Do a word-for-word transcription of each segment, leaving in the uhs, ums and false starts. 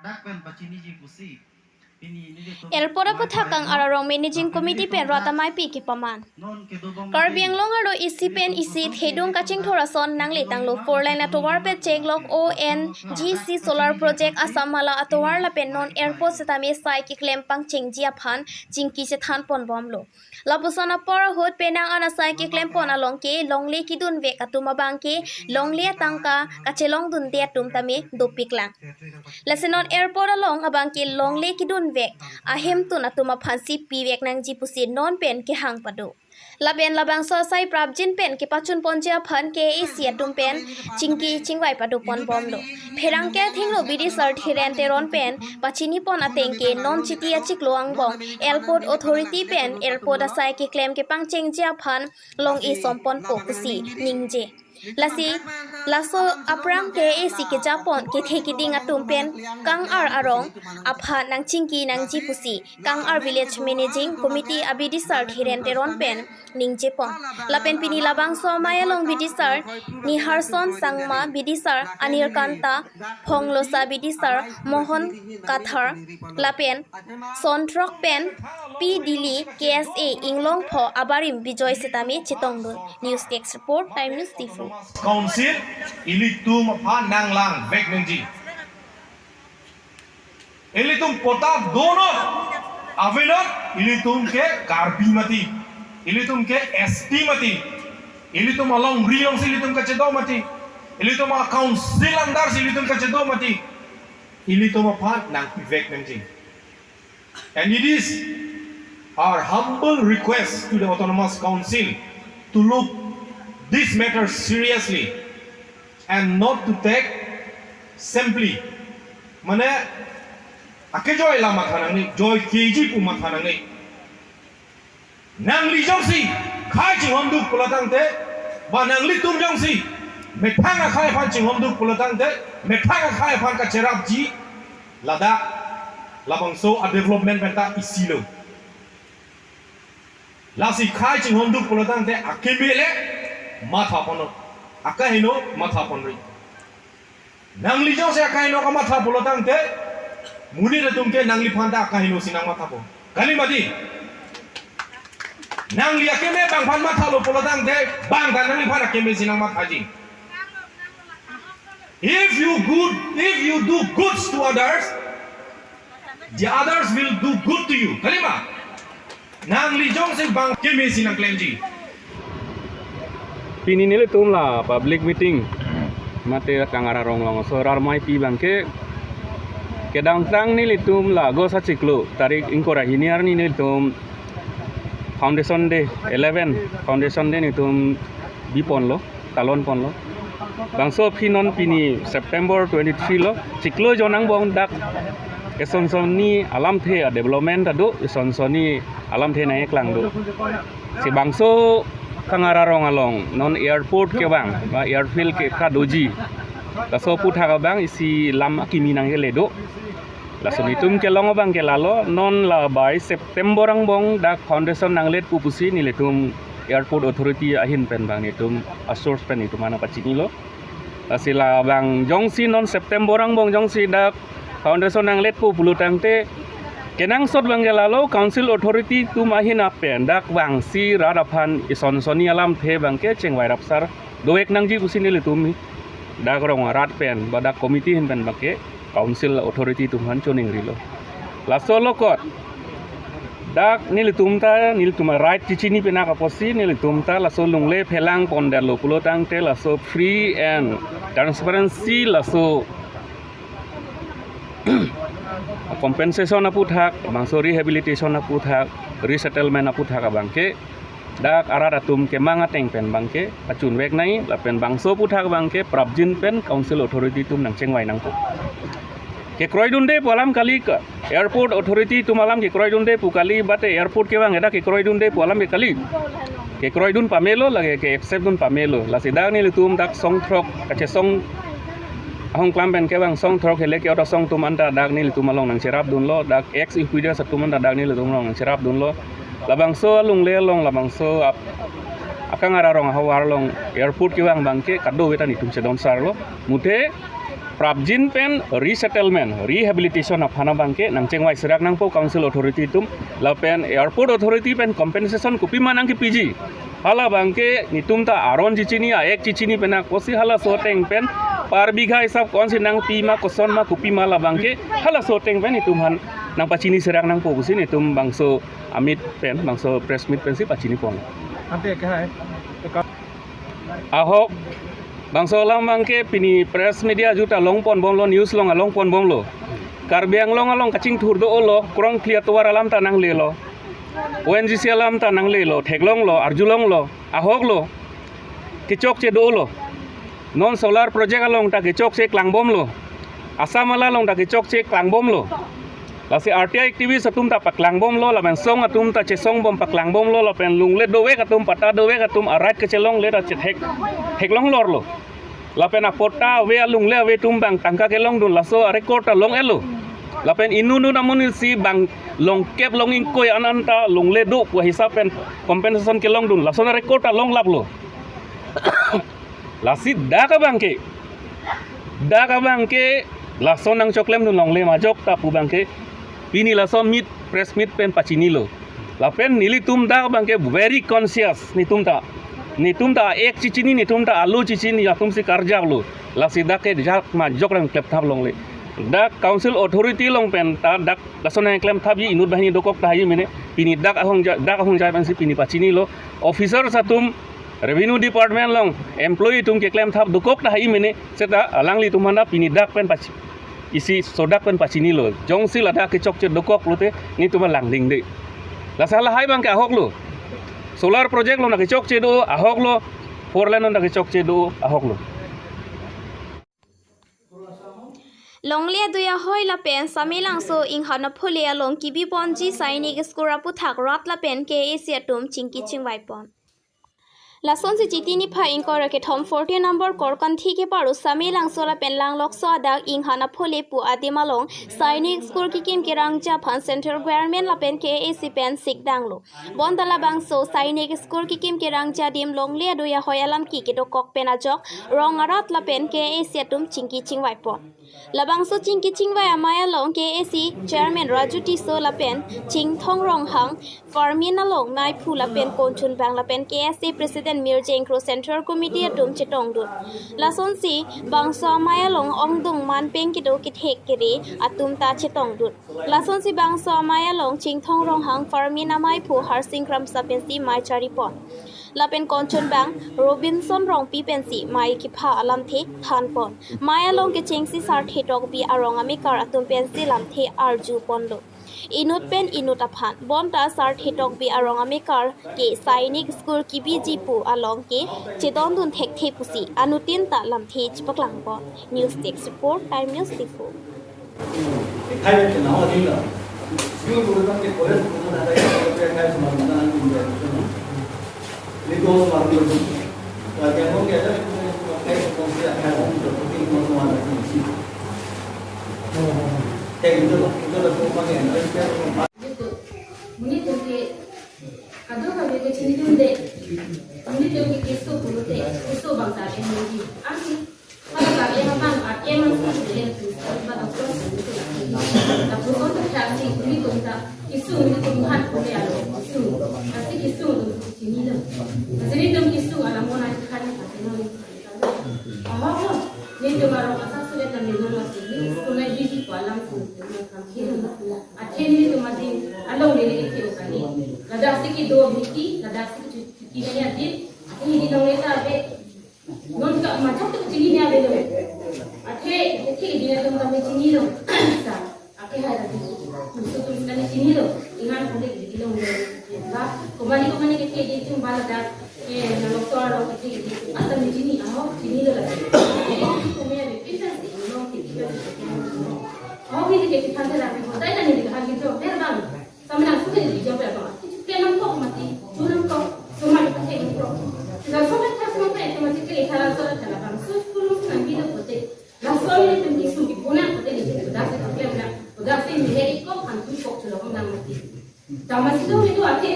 Dak pen pachiniji pusi. Pini nelitum Airport aputhak Kang R. Arong Managing Committee pen rat amei pi kepaman. Non kedobom Karbi Anglong arlo isi pen isi thedung kachingthur ason nangle tanglo. Four lane atovar pen chenglok O N G C Solar Project Assam Mala atovar lapen non airport setame sai keklem pangchengji aphan chingki chethan ponbomlo. Lapuson apor ahut penang an asai keklem pon along ke longle kedun vek atum abang ke longle atangka kachelong dunde atum tame dopik lang. Lasi non airport along abang ke longle kedun vek ahemtun atum aphan si pi vek nangji pusi non pen kehang pado. Lapen labangso asai prapjin pen kepachun ponji aphan K A A C atum pen chingki chingvai pado ponbomlo. Pherangke athengno bidisar Dhiren Teron pen pachini pon ateng ke non Chiti achiklo angbong Airport Authority pen airport asai keklem kepangchengji aphan long-e som ponpo pusi ningje. Lasi laso aphrang K A A C kejapon kethe keding atum pen Kang R. Arong aphan nangchingki nangji pusi Kang R. Village Managing Committee abidisar Dhiren Teron pen ningje pon. Lapen pini labangso amei along bidisar Niharson Sangma, bidisar Anirkanta Phonglosa, bidisar Mohon Kathar lapen Sonthrok pen P. Dili, K S A Inglongpho abarim Bijoy setame chetongdun. News Desk Report, Time News Diphu. Council ilitum aphan nanglang vek nangji. Ilitum patta donot, avenot, ilitum ke Karbi mati, ilitum ke S T mati, ilitum alongri alongsi ilitum kachedo mati, ilitum a-council under si ilitum kachedo mati, ilitum aphan nangpi vek nangji. And it is our humble request to the Autonomous Council to look this matter seriously and not to take simply. Mane, akejoi la matha nangne, joi keji pu matha nangne. Nangli jongsi khei chinghonduk pulo tangte, ba nanglitum jongsi methang akhei aphan chinghonduk pulo tangte, methang akhei aphan kacherapji, ladak labangso a-development pen ta isi lo. Lasi khei chinghonduk pulo tangte akeme le matha ponnon, akaheno matha ponri. Nangli jongsi akaheno kamatha pulo tangte, monit atum ke nangliphan ta akaheno si nangmathapo. Kali mati. Nangli akeme bang aphan mathalo pulo tangte, bang ta nangliphan akeme si nangmathaji. If you good, if you do goods to others, the others will do good to you. Kali ma? Nangli jongsi bang akeme si nangklemji. Pini nelitum la public meeting mate Kang R. Arong along so rat amei pi abang ke kedamtang nelitum la August achiklo tarik ingkoi ra hini arni nelitum Foundation Day, eleven Foundation Day nelitum bi ponlo, talon ponlo. Bangso aphi non pini September twenty-three lo, chiklo jon angbong dak eson sonni alamthe a-development ta do, eson sonni alamthe nangkeklang do. Si bangso Kang R. Arong along non airport kevang, ba airfield ke kadoji, laso aputhak abang isi lam akimi nangkele do. Laso nelitum kelong abang ke lalo, non la bai September angbong dak foundation nanglet pu pusi nelitum Airport Authority ahin pen abang nelitum a-source pen nelitum aphan nangpachinilo. Lasi labang jongsi non September angbong jongsi dak foundation nanglet pu pulo tangte, kenangsot abang ke lalo Council Authority atum ahin pen dak vangsi rat aphan eson sonni alamthe abang ke chingvai rapsar dovek nangji pusi nelitum dak rong arat pen ba dak committee ahin pen abang ke Council Authority atum aphan choningrilo. Laso along kot dak nelitum ta, nelitum a-right chichini penak apotsi nelitum ta laso lungle phelang pondetlo pulo tangte laso free and transparency laso compensation aputhak, bangso rehabilitation aputhak, resettlement aputhak abang ke dak arat atum kemang ateng pen abang ke pachunvek nangji, lapen bangso aputhak abang ke prapjin pen Council Authority atum nangchingvai nangpo. Kekroidunde pu alam kali ke, Airport Authority atum alam kekroidunde pu kali, bate airport kevang ke dak kekroidunde pu alam ke kali. Kekroidun pamelo, lake ke-accept dun pamelo. Lasi dak nelitum dak song throk, kachesong ahong klam pen kevang song throk hele ke-ot asong atum anta dak nelitum along nangcherapdunlo, dak ex-U P D S atum anta dak nelitum along nangcherapdunlo. Labangso alungle along, labangso ap-, a-Kang R. Arong ahavar along airport kevang abang ke kadokave ta nelitum chedon sarlo. Muthe Prapjin pen resettlement, rehabilitation aphan abangke nangchengvai serak nangpo council authority atum, lapen airport authority pen compensation kopima nangkepiji. Hala abangke netum ta aron chechini, a-ek chechini pen akosi halaso ateng pen per bigha hisap konsi nangpima, kosonma kopima, labangke halaso ateng pen netum aphan nangpachini serak nangpo pusi netum bangso a-meet pen, bangso press meet pensi pachinipon. Ante ke hai. Ahok, bangso alam abangke pini press media ajuta longponbomlo, news along alongponbomlo. Karbi Anglong along kachingthur do-olo, krongkli atovar alam ta nanglelo. O N G C alam ta nanglelo, theklonglo, arjulonglo, ahoklo. Kechokche do-olo. Non solar project along ta kechokche klangbomlo. Assam ala along ta kechokche klangbomlo. Lasi R T I activist atum ta paklangbomlo, lapen song atum ta chesongbom paklangbomlo, lapen lungle dovek atum, patta dovek atum a-right kachelongle ta chethek, theklonglorlo. Lapen apatta ave, alungle ave atum abang tangka kelongdun, laso a-record ta long-etlo. Lapen inut inut amonit si bang longkep long ingkoi an an ta lungle do pu ahisap pen compensation kelongdun, laso a-record ta longlaplo. Lasi dak abangke, dak abangke laso nangchoklemdun longle ma ajok ta pu abangke pini laso meet, press meet pen pachinilo. Lapen nelitum dak abangke very conscious netum ta. Netum ta a-ek chechini, netum ta alo chechini, atum si karjaplo. Lasi dak ke ajak ma ajok nangklemthap longle. Dak council authority along pen ta dak laso nangklemthapji, inut banghini dokok tahai mene, pini dak ahongjai, dak ahongjai pensi pini pachinilo. Officers atum, revenue department along employee atum keklemthap dokok tahai mene, seta alanglitum aphan ta pini dak pen pachi, isi sodak pen pachinilo. Jongsi ladak kechokche dokok lote netum langdingde. Lasi lahai abangke ahoklo. Solar project along ta kechokche do, ahoklo. Four lane along ta kechokche do, ahoklo. Longle adui ahoi lapen Samelangso Inghan Aphule along kebiponji Sainik School aputhak rat lapen K A A C atum chingki chingvaipon. Lasonsi Chiti niphai ingkoi ra kethom, fourteen number Korkanthi keparo Samelangso lapen Langlokso adak Inghan Aphule pu adim along Sainik School kekim kerangja aphan Central Government lapen K A A C pen sikdanglo. Bonta labangso Sainik School kekim kerangja adim longle adui ahoi alam ke kedokok pen ajok rong arat lapen K A A C atum chingki chingvaipon. Labangso chingki chingvai amei along K A A C Chairman Raju Tisso lapen Chingthong Ronghang, Farmin along meiphu lapen konchunbang lapen K A A C President Mirjeng Kro, Central Committee atum chetongdun. Lasonsi bangso amei along ongdung manpeng kedo kethek kere atum ta chetongdun. Lasonsi bangso amei along Chingthong Ronghang, Farmin ameiphu Harsing Kramsa pensi mei charipon. Lapen konchunbang Robinson Rongpi pensi mei kepha alamthe thanpon. Mei along kechengsi Sarthe Tokbi arong amekar atum pensi lamthe arjuponlo. Inut pen inut aphan. Bonta Sarthe Tokbi arong amekar ke Sainik School kebiji pu along ke chedondun thekthe pusi anuttin ta lamthe chepaklangpon. News Desk Report, Time News Diphu. Monit ke kadokave ke chinidunde, monit ke keso pulote keso bangta emoji. Ansi pada ta ema bang a ema su le tu pada to su tu. Lapuson ta si monit ta keso, monit han pule alo keso. Asi keso tu chinilo. Asi netum keso alam mona khan khan. Ahok lo, netum arong asap sulit nang minum masih ni, school na hiji ko alam su, netum kam kiri. Athe netum adin along lele ke kiri kali. Ladak si kedo bhiti, ladak si kechuti kiri ni adin. Athe hidi nong leta be. Non ka majak tu chini ni ave lo. Athe, athe hidi netum kami chinilo. Sa. Ake hai lagi. Musuh tu sekali chinilo. Inghan kulit di long lo. Ba, komani komani ke ke di tum bala dak. Eh, na lo to lo ke ke di. Asa mi chini, aho, chinilo lagi. Jadi, kami ada difference di long ke difference. Aho, ini ke kita lagi. Hotai na ni di hari itu, berbang. Sama langsung ke di jawab apa? Itu ke nangkok mati, tu nangkok. Semua di pasai nangkok. Sudah semua tas semua itu mati ke salah salah salah bang. Sus pulus nang di lo kote. Laso netum kesung kepuna kote netum sudah se keklem na, sudah se mene ikop han tu kok chulo nang mati. Tama si tu itu ake,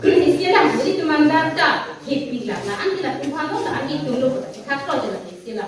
isi la, jadi teman data, hit pila, na an kita tuhan lo, na an itu lo, kita khat lo jadi isi la.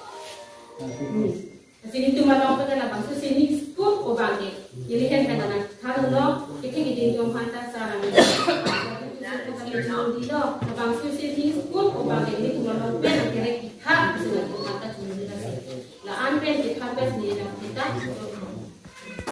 Lasi nelitum along pen labangso si ningkuk ko abang ke. Neli hen kan nangthanlo,